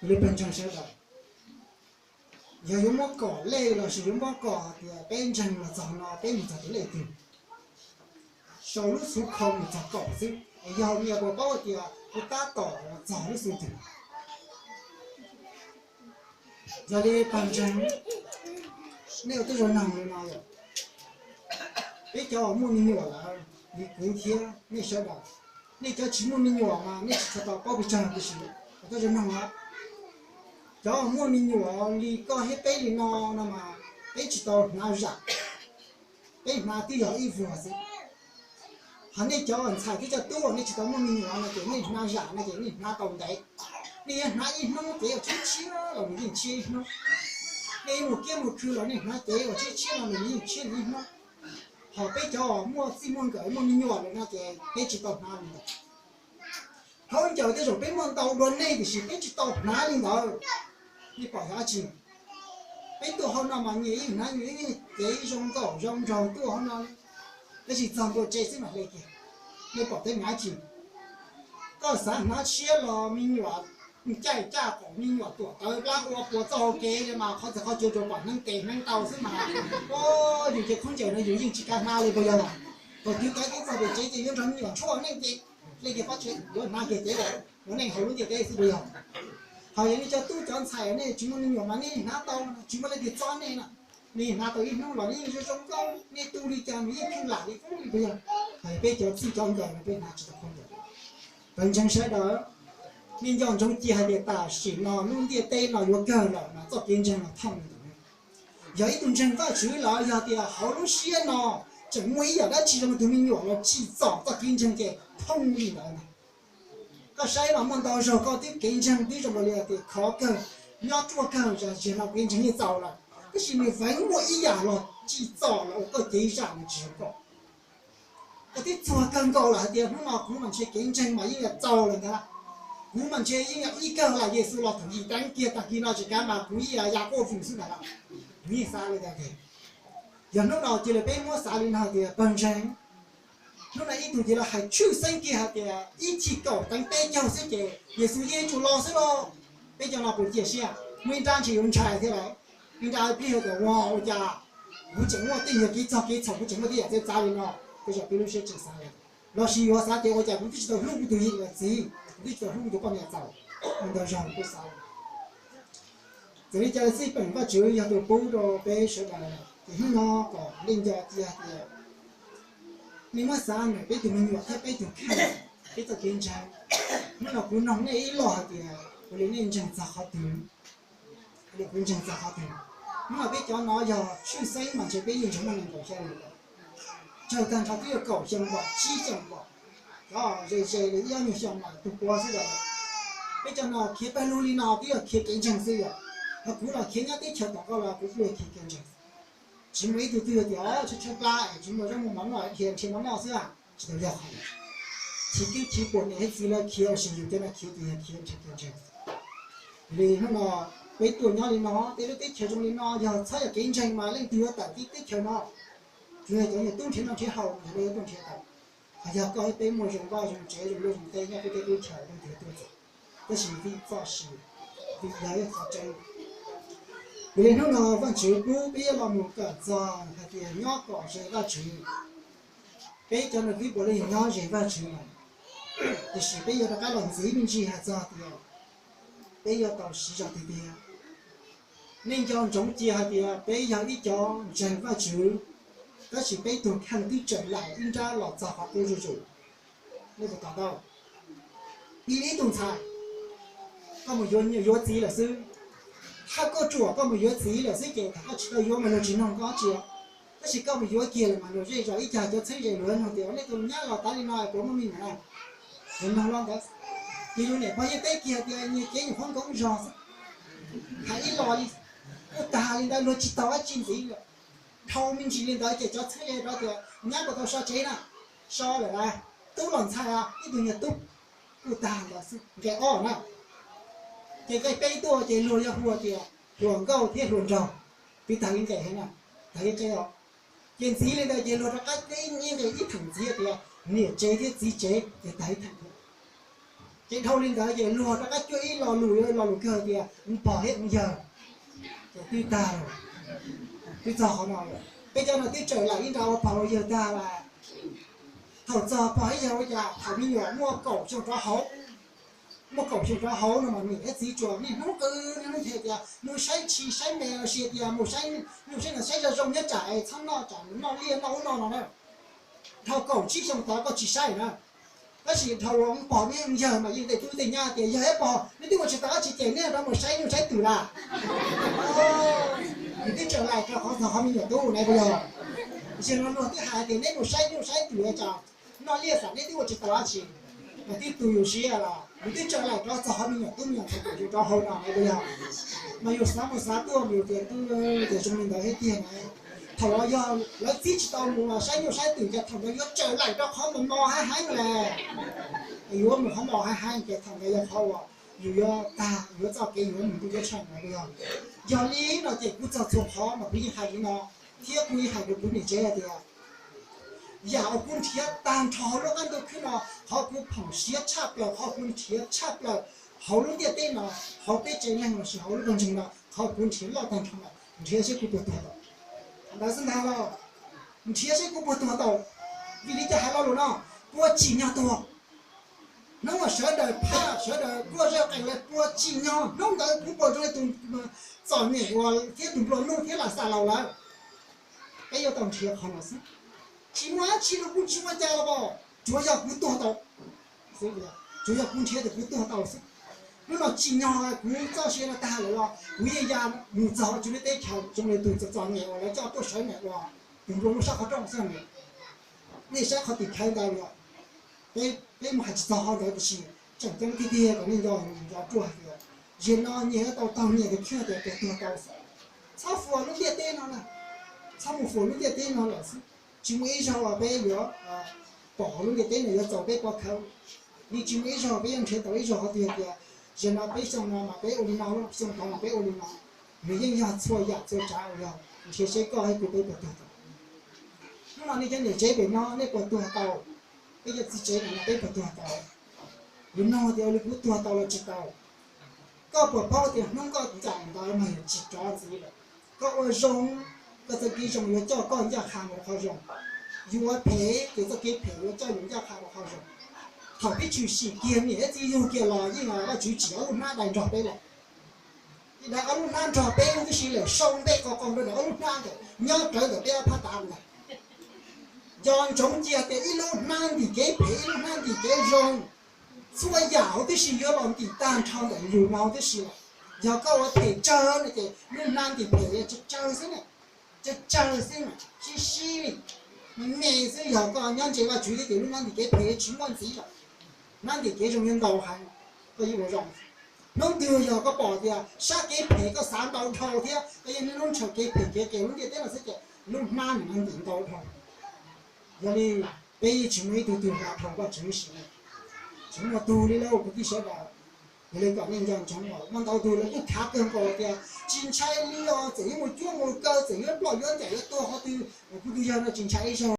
Li pawg ntseeg sawv daws, yog yuav muab kom lej los sis yuav muab kom hais tias peb ntseeg los txog no peb mus txog tus lej twg, sau lub xuv khoo mus txog kaum xwb, es yog nyias puas paub tias kuv tab tom los txog lub xuv twg. Yog li pawg ntseeg, nej ua tib zoo noog li no lawm, peb cov uas muaj me nyuam lawm li kuv thiab nej sawv daws, nej cov tsis muaj me nyuam mas nej tsis tau paub pes tsawg, tiam sis ua tib zoo noog os, cov uas muaj me nyuam li koj thiab peb li no no mas peb tsis tau hnav zam, peb hnav twb yog ib vuag xwb. Ho nej cov ntxhais thiab cov tub uas nej tsis tau muaj me nyuam no ces nej hnav zam no ces nej hnav tau ntev, nej yuav hnav ib hnub cev uas tshiab tshiab los nws yeej tshiab ib hnub. Nej yuav mus kiab mus khw los nej hnav cev uas tshiab tshiab no nws yeej tshiab li ib hnub. Ho peb cov uas muaj txij muaj nkawm muaj me nyuam lawm no ces peb tsis tau hnav li ntawd. Khaub ncaws tej zaum peb muaj ntau dua nej tiam sis peb tsis tau hnav li ntawd. Nej pom yog dab tsi? Peb tuaj hauv no mas nyias yeej hnav nyias yeej cev zoo nkauj zoo nraug tuaj hauv no, tab sis txog ntua tsev xwb mas hle kiag. Nej pom tej nyav tsis? Koj xav hnav tshiab los me nyuam caij caj qaum me nyuam tuam tawv plab ua puas txoj hau kev li mas qhov txawm qhov cua rau pom hneev tes hneev taw xwb mas, o, yus ces khaub ncaws no yus yeej tsis kav hnav li puas yog? Thaum twg kav tib txog pem tsev ces yuav nrog me nyuam ntshuaj neej ces hle kiag pob tsev yuav hnav kiag cev ua neej hauv lub ntiaj teb xwb puas yog? Ho yog nej cov tub cov ntxhais nej tsis muaj me nyuam mas nej hnav tau, tsis muaj leej twg txob nej no, nej hnav tau ib hnub los nej yeej zoo zoo nkauj, nej tu li cas nws yeej kheej lam li qub li puas yog? Ho yog peb cov txij cov nkawm no peb hnav tsis tau khaub ncaws. Pawg ntseeg sawv daws, nej nco ntsoov cia hais tias tam sim no lub ntiaj teb no yuav kawg lawm mas txoj kev ntseeg no thooj li ntawd. Yog ib tug ntseeg Vajtswv lawm yog tias hauv lub siab no tseem muaj ib yam dab tsi zoo li tus me nyuam los tsim txom txoj kev ntseeg ces thooj li ntawd na. Koj saib mas muaj ntau zaug koj twb kev ntseeg twb zoo li hais tias khov kawg, nyob ruaj kawg, zag ziag no kev ntseeg yeej txaus lawm, tab sis nws feem muaj ib yam los tsim txom los ua koj cev zaj nws tsis zoo koj. Koj twb txuag kawg nkaus lawm hais tias hnub no kuv mas ntshe kev ntseeg mas yeej yuav txaus lawm ntag, kuv mas ntshe yeej yuav ib kawg lawm, Yexus los thaum yim teev kiag tag kis no tsis kav mas kuv yeej yuav ya quaj vwm xwb ntag. Kuv yeej xav li ntawd tiag. Yog hnub no cia li peb muab xav li no hais tias pawg ntseeg, hnub no ib tug cia li hais tshwj xeeb kiag hais tias ib chim kaum teev peb caug xwb ces Yexus yeej yuav tsum los xwb lauj. Peb cov no puas cia siab? Muaj ib nrab ntshe yuav ntshai thiab lawm. Ib nrab plig tias ua ua cas kuv tseem muaj tej yam kev txog kev txhaum, kuv tseem muaj tej yam txawv txav li no. Tej zaum peb lub siab tseem xav li, los sis yuav xav tias ua cas kuv twb tsis tau hlub kuv tus yawm txiv, kuv twb tsis tau hlub kuv tus poj niam txaus. Ntau zaug peb xav li. Txawm li cas los xij peem Vajtswv yog tus pub rau peb sawv daws, ces hnub no kom nej nco cia tias nej muab xav ntawm peb tus me nyuam thiab peb tus kheej, peb txoj kev ntseeg. Hnub no kuv noog nej ib lo hais tias ua li nej ntseeg txog qhov twg? Ua li kuv ntseeg txog qhov twg? Hnub no peb cov no yog tshwj xeeb mas ntshe peb yeej ntseeg muaj nees nkaum xyoo lawm. Tsawg tag nrho twb yuav kaum xyoo npaum, tsib xyoo npaum, cov ze ze li ib ob nyuag xyoo mas tug pua xwb lawm. Peb cov no khiav pawg lug li no twb yog khiav kev ntseeg xwb yom. Ho kuv los khiav nyob teb chaws tom ko los kuv kuj yog khiav kev ntseeg. Tsis muaj ib tug twg tias tshaib tshaib plab es tsis muaj zaub muaj mov noj, khiav nrhiav mov noj xwb, tsis tau yog qhov ntawd. Chiv twb chiv puas niam thiab txiv lawv khiav los sis yus cov no khiav ces yog khiav nrhiav kev ntseeg. Li hnub no peb tuaj nyob li no, tej lub teb chaws zoo li no yog txhob yog kev ntseeg mas leej twg yuav tawm tib teb chaws no. Tsuas yog cov niag tub nrhiav noj nrhiav haus mas lawv yuav tuaj nrhiav tau. Ho yog koj thiab peb muaj zoo vaj zoo tsev zoo liaj zoo teb nyob peb teb peb chaws leej twg yuav tuaj txog. Tab sis vim txoj sia, vim yog ib qhov tseeb. Yog li hnub no Vajtswv pub peb yuav los mus kawm txog hais tias nyob kom ze Vajtswv. Peb cov no twb puav leej nyob ze Vajtswv lawm, tiam sis peb yuav rov qab los ntxiv me ntsis hais txog tias peb yuav tau siv zog tiag tiag. Nej nco ntsoov cia hais tias peb yog ib cov ntseeg Vajtswv, tab sis peb tug kheej twb tseem laim ib nrab los txog qhov qub zuj zus. Nej puas to taub? Ib, ib tug ntxhais, koj mus yuav, yuav txiv lawm xwb. Hab koj ruam koj mus yuav txiv lawm xwb ces thaum koj tsis tau yuav mas luag tsis noog koj dab tsi. Tab sis koj mus yuav kiag lawm mas luag zej zos ib cag cov txheeb ze luag noog tias nej tus nyab los tas li no puas muaj me nyuam na? Luag noog los ntawd, ces yus niam pog yeej teb kiag tias nyias cev nyuam qhuav nkoov zog xwb. Hais ib los li, kuj tag li ntawd luag tsis tau dab tsi ntxiv lawm. Dhau me ntsis li ntawd ces cov txheeb ze rov tias nyab puas tau so tsev na? So lawm lauj. Tub los ntxhais os, ib tug niag tub. Kuj tag ntawd xwb, nqe ob na. Ces nqe peb tuaj ces luag yuav hu tias hluas nkauj thiab hluas nraug, twb tag li nqe heev na, tag li nqe os. Ces ntxiv li ntawd ces luag rov qab teb nqe ib theem ntxiv tias niam tsev thiab txiv tsev, ces tag ib theem thiab. Ces dhau li ntawd ces luag rov qab cuab ib lo lus, lo lus kawg tias pog thiab yawg. Ces twb tag lawm, twb txog qhov no lawm. Peb cov no twb txawm laim ib nra ua pog ua yawg tag lawm. Thaum txog pog thiab yawg ua cas thaum me nyuam muaj kaum xyoo rov hauv, muaj kaum xyoo rov hauv no mas niam thiab txiv tsuas niaj hnub qw niaj hnub nthe tias mus saib tshis saib me los sis tias mus saib, mus saib no saib zoo zoo nyob tsam es txhob noj tsam noj liaj noj ub noj no na. Dhau kaum tsib xyoo tod koj tsis saib na. Tab sis dhau ua pog thiab yawg mas yeej tej tub tej nyab tias yawg thiab pog neb twb ua tsis tau dab tsi ces neb rov mus saib nyuj saib twm lawm. Nws twb txawm laim rau qhov txog qhov me nyuam tub na puas yog? Zaum no luag twb hais tias neb mus saib nyuj saib twm tsam noj liaj xam neb twb ua tsis tau dab tsi. Mas twb tu yus siab los nws twb txawm laim rau txog qhov me nyuam tub me nyuam ntxhais kaum xyoo rov hauv no na puas yog? Mas yus xav mus xav tuaj mas yus tias tub, ces zoo li ntawd thiab tiag na. Thaum uas yog lawv txib tsis tau mus saib nyuj saib twm ces thaum ntawd yuav txawm laim rau qhov mos mos heev heev lawm. Yuav mus qhov mos heev heev ces thaum ntawd yog qhov uas yus yuav tag, yus yuav txoj kev yus yuav mus ntuj ceeb tsheej no puas yog? Yog li no ces kuv txog txhua qhov mas kuv yeej hais li no, thiab kuv yeej hais rau kuv niam tsev hais tias yam uas kuv nrhiav tag nrho hauv lub qab ntuj khwb no, qhov kuv phoom siab tshaj plaws, qhov kuv nrhiav tshaj plaws hauv lub ntiaj teb no, hauv peb tsev neeg los sis hauv lub nroog ntseeg no, qhov kuv nrhiav loj tag nrho lawm, nrhiav seb kuv puas tuag tau. Ntawd xwb ntag los, nrhiav seb kuv puas tuag tau. Vim li cas hais lo lus no? Puas tsim nyog tuag. Hnub uas sawv daws phaj sawv daws quaj zaj qees lawm puas tsim nyog hnub ntawd kuv puas zoo li tus txom nyem uas thiab tus nplua nuj thiab lam xav laus lawm. Peb yuav tau nrhiav qhov no xwb. Tsis muaj dab tsi los kuj tsis ua cas los as, tsuav yog kuv tuag tau. Tsuav yog kuv nrhiav tias kuv tuag tau xwb. Hnub no tsim nyog kuv txoj sia no tag lawm los kuv yeej ya mus txog Vajtswv lub teb chaws zoo li tus txom txom nyem uas lawv coj tuaj sawv ntawm uas tus nplua nuj sab qhov rooj xwb. Nej saib qhov tim khawv ntawd los, peb mus hais tsis txog qhov ntawd tiam sis tseem ceeb tiag tiag kom nej nco nco ruaj hais tias, zaum no nyias yuav tau taug nyias tus kheej tias puas tuag tau xwb. Txhob fuas lub ntiaj teb no na, txhob mus fuas lub ntiaj teb no lawm xwb. Tsis muaj ib zaug uas peb yuav pom hauv lub ntiaj teb no yuav txaus peb pov khawv li, tsis muaj ib zaug peb yuav nrhiav tau ib zaug qhov twg hais tias, zaum no peb xyoo no mas peb ua li no, xyoo tod mas peb ua li no. Nws yeej yog txhua yam txhua tsav uas yog nrhiav seb koj thiab kuv peb puas tuag tau. Hnub no nej cov niam tsev pem no nej puas tuag tau? Peb cov txiv tsev no peb puas tuag tau? Yus nug tias ua li kuv tuag tau los tsis tau? Koj puas paub tias hnub koj ncaim ntawd mas yus tsis rov ntxiv lawm. Koj ua zoo, koj txoj kev zoo yuav coj koj ncaj qha mus rau qhov zoo. Yus ua phem ces txoj kev phem yuav coj yus ncaj qha rau qhov zoo. Thaum peb tshwm sim kiag niam thiab txiv yug kiag los yeej Vajtswv tsim ob lub hnab dai nrog peb lawm. Dai ob lub hnab nrog peb lub tib si lawm, sau npe qo qo rau ntawm ob lub hnab ntawd nyob rawv ntawm peb ob phab tav ntag. Nco ntsoov cia tias ib lub hnab ntim kev phem, ib lub hnab ntim kev zoo. Txhua yam huv tib si yuav los ntim tag nrho ntawm yus no huv tib si lawm. Yog koj ua phem tsawg no ces lub hnab ntim phem tsawg tsawg xwb na, tsawg tsawg xwb na, sib sib li, me me xwb. Yog koj nyob ntse Vajtswv thiab ces lub hnab ntim kev phem tsis muaj ntxiv lawm, hnab ntim kev zoo yuav ntau heev, koj yeej ua zoo. Hnub twg yog koj pom tias sab kev phem koj xav ntau dhau thiab koj yeej niaj hnub ntshaw kev phem kev qias lub ntiaj teb no xwb ces lub hnab ntim ntau dhau. Yog li peb yeej tsis muaj ib tug twg hla dhau Vajtswv ib sim li. Tsis muaj tug li lauj kwv tij sawv daws. Yog li kom nej nco ntsoov, muaj ntau tug lawv kuj khav kawg nkaus tias tsis ntshai li os, txawm yuav mus cuab mus kaw, txawm yuav ploj yuav ncaim yuav tuag qhov twg, kuv tus yawg no tsis ntshai ib zaug.